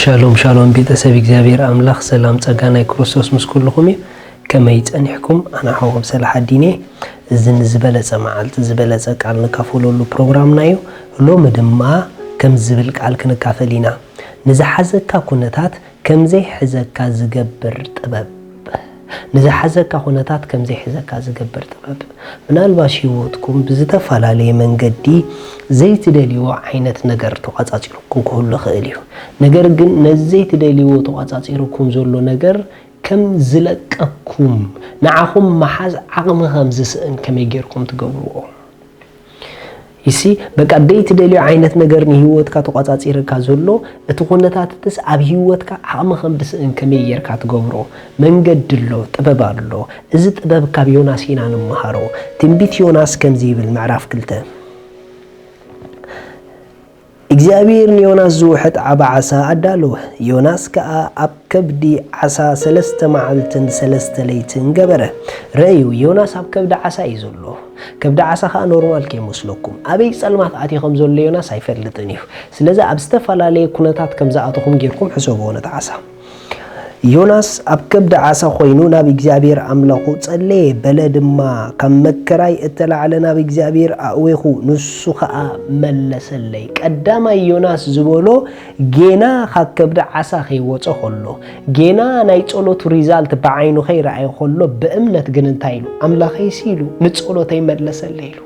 ሻሎም ሻሎም ቤተሰብ እግዚኣብሔር ኣምላኽ ሰላም ጸጋ ናይ ክርስቶስ ምስ ኩልኹም እዩ። ከመይ ጸኒሕኩም? ኣነ ሓወኹም ሰላሓዲን እየ። እዚ ንዝበለጸ መዓልቲ ዝበለጸ ቃል ንካፈለሉ ፕሮግራምና እዩ። ሎሚ ድማ ከም ዝብል ቃል ክንካፈል ኢና። ንዝሓዘካ ኩነታት ከም ዘይሕዘካ ዝገብር ጥበብ። ንዝሓዘካ ኩነታት ከም ዘይሕዘካ ዝገብር ጥበብ። ምናልባሽ ህይወትኩም ብዝተፈላለየ መንገዲ ዘይትደልይዎ ዓይነት ነገር ተቋጻጺሩኩም ክህሉ ይኽእል እዩ። ነገር ግን ነዚ ዘይትደልይዎ ተቋጻጺሩኩም ዘሎ ነገር ከም ዝለቀኩም፣ ንዓኹም መሓዝ ዓቕሚ ከም ዝስእን ከመይ ጌርኩም ትገብርዎ? ይሲ በቃ ደይ ትደልዮ ዓይነት ነገር ንህይወትካ ተቋጻጺርካ ዘሎ እቲ ኩነታትትስ ኣብ ህይወትካ ዓቕሚ ከም ዝስእን ከመይ ጌርካ ትገብሮ? መንገዲ ኣሎ፣ ጥበብ ኣሎ። እዚ ጥበብ ካብ ዮናስ ኢና ንመሃሮ። ትንቢት ዮናስ ከምዚ ይብል፣ ምዕራፍ ክልተ፣ እግዚኣብሔር ንዮናስ ዝውሕጥ ዓቢ ዓሳ ኣዳለወ። ዮናስ ከኣ ኣብ ከብዲ ዓሳ ሰለስተ መዓልትን ሰለስተ ለይትን ገበረ። ረእዩ፣ ዮናስ ኣብ ከብዲ ዓሳ እዩ ዘሎ። ከብዲ ዓሳ ከኣ ኖርማል ከይመስለኩም። ኣበይ ጸልማት ኣትዩ ከም ዘሎ ዮናስ ኣይፈልጥን እዩ። ስለዚ ኣብ ዝተፈላለየ ኩነታት ከም ዝኣተኹም ጌርኩም ሕሰብዎ ነቲ ዓሳ። ዮናስ ኣብ ከብዲ ዓሳ ኮይኑ ናብ እግዚኣብሔር ኣምላኹ ጸለየ፣ በለ ድማ፣ ካብ መከራይ እተላዕለ ናብ እግዚኣብሔር ኣእዌኹ፣ ንሱ ኸኣ መለሰለይ። ቀዳማይ ዮናስ ዝበሎ ጌና ካብ ከብዲ ዓሳ ከይወጸ ኸሎ፣ ጌና ናይ ጸሎቱ ሪዛልት ብዓይኑ ከይረኣየ ኸሎ፣ ብእምነት ግን እንታይ ኢሉ? ኣምላኸይሲ ኢሉ፣ ንጸሎተይ መለሰለይ ኢሉ።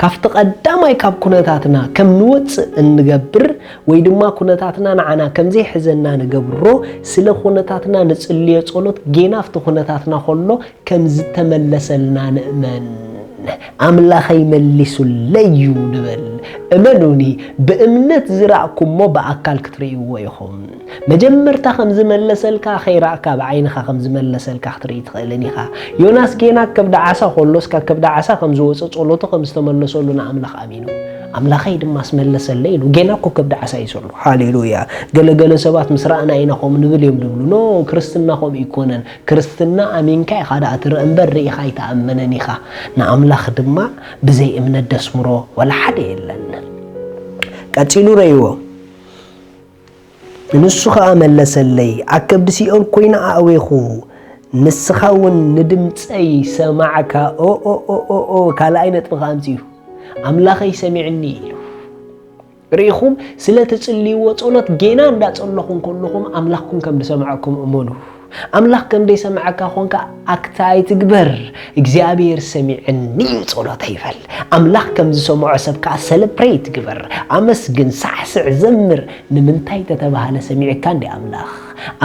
ካብቲ ቀዳማይ ካብ ኩነታትና ከም ንወጽእ እንገብር ወይ ድማ ኩነታትና ንዓና ከም ዘይሕዘና ንገብሮ፣ ስለ ኩነታትና ንጽልዮ ጸሎት ጌና ኣብቲ ኩነታትና ኸሎ ከም ዝተመለሰልና ንእመን። ኣምላኸይ መሊሱለይ እዩ ንበል። እመኑኒ፣ ብእምነት ዝረኣኩሞ ብኣካል ክትርእይዎ ኢኹም። መጀመርታ ከም ዝመለሰልካ ከይረኣካ ብዓይንኻ ከም ዝመለሰልካ ክትርኢ ትኽእልን ኢኻ። ዮናስ ጌና ከብዲ ዓሳ ኸሎስ ካብ ከብዲ ዓሳ ከም ዝወጸ ጸሎቱ ከም ዝተመለሰሉ ንኣምላኽ ኣሚኑ። ኣምላኸይ ድማስ መለሰለይ ኢሉ። ጌና እኮ ከብዲ ዓሳ እዩ ዘሎ። ሃሌሉያ። ገለገለ ሰባት ምስ ረኣና ኢና ከምኡ ንብል እዮም ዝብሉ። ኖ፣ ክርስትና ከምኡ ኣይኮነን። ክርስትና ኣሚንካ ኢኻ ደኣ ትርኢ እምበር ርኢኻ ኣይትኣምንን ኢኻ። ንኣምላኽ ድማ ብዘይ እምነት ደስምሮ ዋላ ሓደ የለን። ቀጺሉ ረእይዎ። ንሱ ኸኣ መለሰለይ፣ ኣብ ከብዲ ሲኦል ኮይነ ኣእዌኹ፣ ንስኻ እውን ንድምጸይ ሰማዕካ። ኦ፣ ኦ፣ ኦ፣ ኦ፣ ኦ፣ ካልኣይ ነጥቢ ኸኣ ኣምጺኡ። ኣምላኸይ ሰሚዕኒ ኢሉ። ርኢኹም፣ ስለ ትጽልይዎ ጸሎት ጌና እንዳጸለኹም ከለኹም ኣምላኽኩም ከም ዝሰምዐኩም እመኑ። ኣምላኽ ከም ዘይሰምዐካ ኾንካ ኣክት ኣይትግበር። እግዚኣብሔር ሰሚዕኒ እዩ ጸሎተይ በል። ኣምላኽ ከም ዝሰምዖ ሰብ ከኣ ሰለብሬት ግበር። ኣመስግን፣ ሳዕስዕ፣ ዘምር። ንምንታይ ተተባህለ ሰሚዕካ እንዲ ኣምላኽ።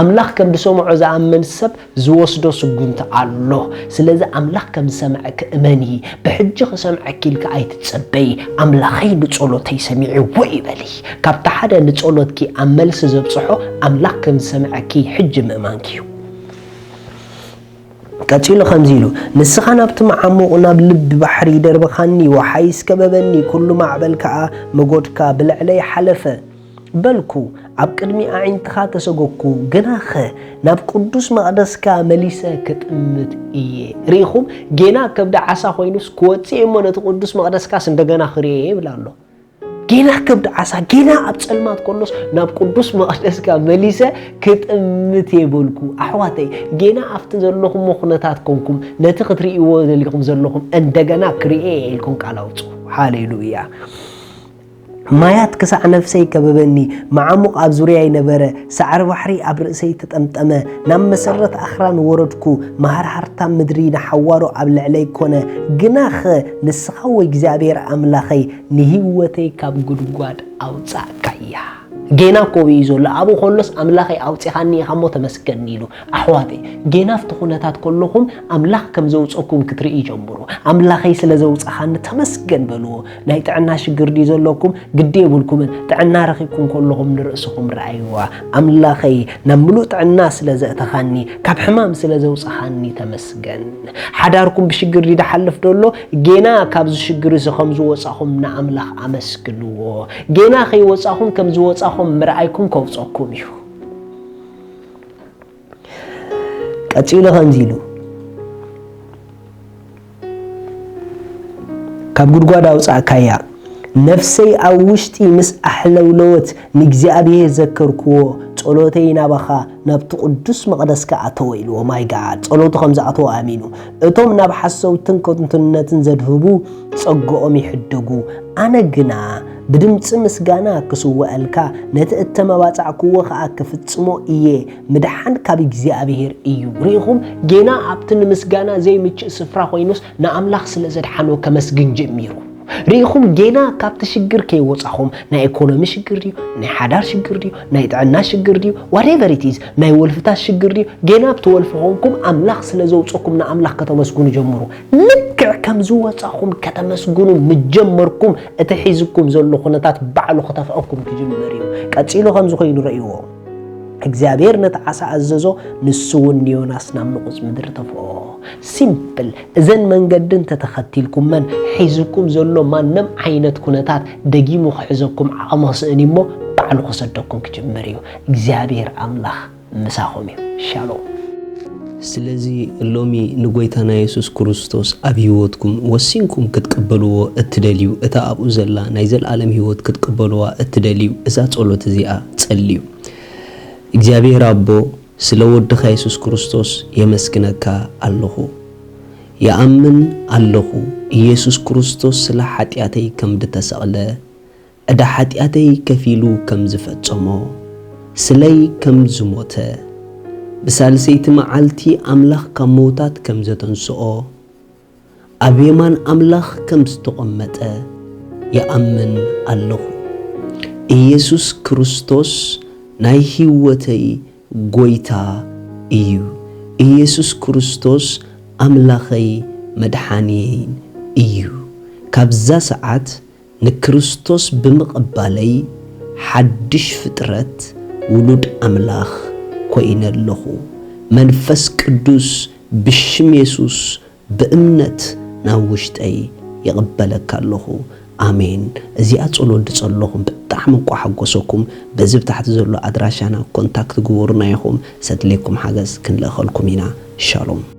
ኣምላኽ ከም ዝሰምዖ ዝኣምን ሰብ ዝወስዶ ስጉምቲ ኣሎ። ስለዚ ኣምላኽ ከም ዝሰምዐኪ እመኒ። ብሕጂ ክሰምዐኪ ኢልካ ኣይትጸበይ። ኣምላኸይ ንጸሎተይ ሰሚዕዎ እዩ በሊ። ካብቲ ሓደ ንጸሎትኪ ኣብ መልሲ ዘብጽሖ ኣምላኽ ከም ዝሰምዐኪ ሕጂ ምእማንኪ እዩ። ቀጺሉ ከምዚ ኢሉ፣ ንስኻ ናብቲ መዓሙቕ ናብ ልቢ ባሕሪ ደርበኻኒ፣ ወሓይስ ከበበኒ፣ ኩሉ ማዕበል ከኣ መጎድካ ብልዕለይ ሓለፈ። በልኩ፣ ኣብ ቅድሚ ኣዒንትኻ ተሰገኩ፣ ግናኸ ናብ ቅዱስ መቕደስካ መሊሰ ክጥምት እየ። ርኢኹም፣ ጌና ከብዲ ዓሳ ኮይኑስ ክወጽእ እየ እሞ ነቲ ቅዱስ መቕደስካስ እንደገና ክርእየ እየ ይብል ኣሎ። ጌና ከብዲ ዓሳ፣ ጌና ኣብ ጸልማት ከሎስ ናብ ቅዱስ መቕደስካ መሊሰ ክጥምት እየ በልኩ። ኣሕዋተይ፣ ጌና ኣብቲ ዘለኹሞ ኩነታት ኮንኩም፣ ነቲ ክትርእይዎ ደሊኹም ዘለኹም እንደገና ክርእየ እየ ኢልኩም ቃል ኣውጽኡ። ሃሌሉያ። ማያት ክሳዕ ነፍሰይ ከበበኒ፣ መዓሙቕ ኣብ ዙርያይ ነበረ፣ ሳዕሪ ባሕሪ ኣብ ርእሰይ ተጠምጠመ። ናብ መሰረት ኣኽራን ወረድኩ፣ መሃርሃርታ ምድሪ ንሓዋሩ ኣብ ልዕለይ ኮነ። ግናኸ ንስኻ፣ እግዚኣብሔር ኣምላኸይ፣ ንህይወተይ ካብ ጉድጓድ ኣውጻእካያ። ጌና እኮ እዩ ዘሎ። ኣብኡ ከሎስ ኣምላኸይ ኣውጺኻኒ ኢኻ እሞ ተመስገን ኢሉ። ኣሕዋተይ፣ ጌና ኣብቲ ኩነታት ከለኹም ኣምላኽ ከም ዘውጸኩም ክትርኢ ጀምሩ። ኣምላኸይ ስለ ዘውጻኻኒ ተመስገን በልዎ። ናይ ጥዕና ሽግር ድዩ ዘለኩም? ግዲ የብልኩምን። ጥዕና ረኺብኩም ከለኹም ንርእስኹም ረኣይዋ። ኣምላኸይ ናብ ምሉእ ጥዕና ስለ ዘእተኻኒ፣ ካብ ሕማም ስለ ዘውጻኻኒ ተመስገን። ሓዳርኩም ብሽግር ድዩ ዝሓልፍ ዘሎ? ጌና ካብዚ ሽግር እዚ ከም ዝወጻኹም ንኣምላኽ ኣመስግንዎ። ጌና ከይወጻኹም ከም ዝወጻኹም ምርኣይኩም ከውጸኩም እዩ። ቀጺሉ ከምዚ ኢሉ፣ ካብ ጉድጓድ ኣውጻእካያ፣ ነፍሰይ ኣብ ውሽጢ ምስ ኣሕለውለወት ንእግዚኣብሔር ዘከርክዎ፣ ጸሎተይ ናባኻ ናብቲ ቅዱስ መቕደስካ ኣተወ ኢልዎ። ማይ ጋድ ጸሎቱ ከም ዝኣተወ ኣሚኑ። እቶም ናብ ሓሰውትን ከንቱነትን ዘድህቡ ጸግኦም ይሕደጉ። ኣነ ግና ብድምጺ ምስጋና ክስውኣልካ፣ ነቲ እተመባጻዕክዎ ኸኣ ክፍጽሞ እየ። ምድሓን ካብ እግዚኣብሔር እዩ። ርኢኹም፣ ጌና ኣብቲ ንምስጋና ዘይምችእ ስፍራ ኮይኑስ ንኣምላኽ ስለ ዘድሓኖ ከመስግን ጀሚሩ። ርኢኹም፣ ጌና ካብቲ ሽግር ከይወጻኹም፣ ናይ ኢኮኖሚ ሽግር ድዩ፣ ናይ ሓዳር ሽግር ድዩ፣ ናይ ጥዕና ሽግር ድዩ፣ whatever it is፣ ናይ ወልፍታት ሽግር ድዩ፣ ጌና ኣብቲ ወልፊ ኮንኩም ኣምላኽ ስለ ዘውጸኩም ንኣምላኽ ከተመስግኑ ጀምሩ። ልክዕ ከም ዝወጻኹም ከተመስግኑ ምጀመርኩም፣ እቲ ሒዝኩም ዘሎ ኩነታት ባዕሉ ከተፍዐኩም ክጅምር እዩ። ቀጺሉ ከምዚ ኮይኑ ረእይዎ። እግዚኣብሔር ነቲ ዓሳ ኣዘዞ፣ ንሱ እውን ንዮናስ ናብ ንቑጽ ምድሪ ተፍኦ። ሲምፕል። እዘን መንገዲ እንተተኸቲልኩመን፣ ሒዝኩም ዘሎ ማንም ዓይነት ኩነታት ደጊሙ ክሕዘኩም ዓቕሚ ክስእን እሞ፣ ባዕሉ ክሰደኩም ክጅምር እዩ። እግዚኣብሔር ኣምላኽ ምሳኹም እዩ። ሻሎም። ስለዚ ሎሚ ንጎይታና የሱስ ክርስቶስ ኣብ ህይወትኩም ወሲንኩም ክትቅበልዎ እትደልዩ፣ እታ ኣብኡ ዘላ ናይ ዘለኣለም ህይወት ክትቅበልዋ እትደልዩ፣ እዛ ጸሎት እዚኣ ጸልዩ። እግዚኣብሔር ኣቦ፣ ስለ ወድኻ የሱስ ክርስቶስ የመስግነካ ኣለኹ። ይኣምን ኣለኹ፣ ኢየሱስ ክርስቶስ ስለ ሓጢኣተይ ከም ድተሰቕለ፣ ዕዳ ሓጢኣተይ ከፊሉ ከም ዝፈጸሞ፣ ስለይ ከም ዝሞተ፣ ብሳልሰይቲ መዓልቲ ኣምላኽ ካብ ምዉታት ከም ዘተንስኦ፣ ኣብ የማን ኣምላኽ ከም ዝተቐመጠ ይኣምን ኣለኹ። ኢየሱስ ክርስቶስ ናይ ህይወተይ ጎይታ እዩ። ኢየሱስ ክርስቶስ ኣምላኸይ መድሓንየይን እዩ። ካብዛ ሰዓት ንክርስቶስ ብምቕባለይ ሓድሽ ፍጥረት ውሉድ ኣምላኽ ኮይነ ኣለኹ። መንፈስ ቅዱስ ብሽም የሱስ ብእምነት ናብ ውሽጠይ ይቕበለካ ኣለኹ። ኣሜን። እዚኣ ጸሎት ድጸለኹም ብጣዕሚ እኳ ሓጎሰኩም፣ በዚ ብታሕቲ ዘሎ ኣድራሻና ኮንታክት ግበሩና ኢኹም። ሰድሌኩም ሓገዝ ክንልእኸልኩም ኢና። ሻሎም።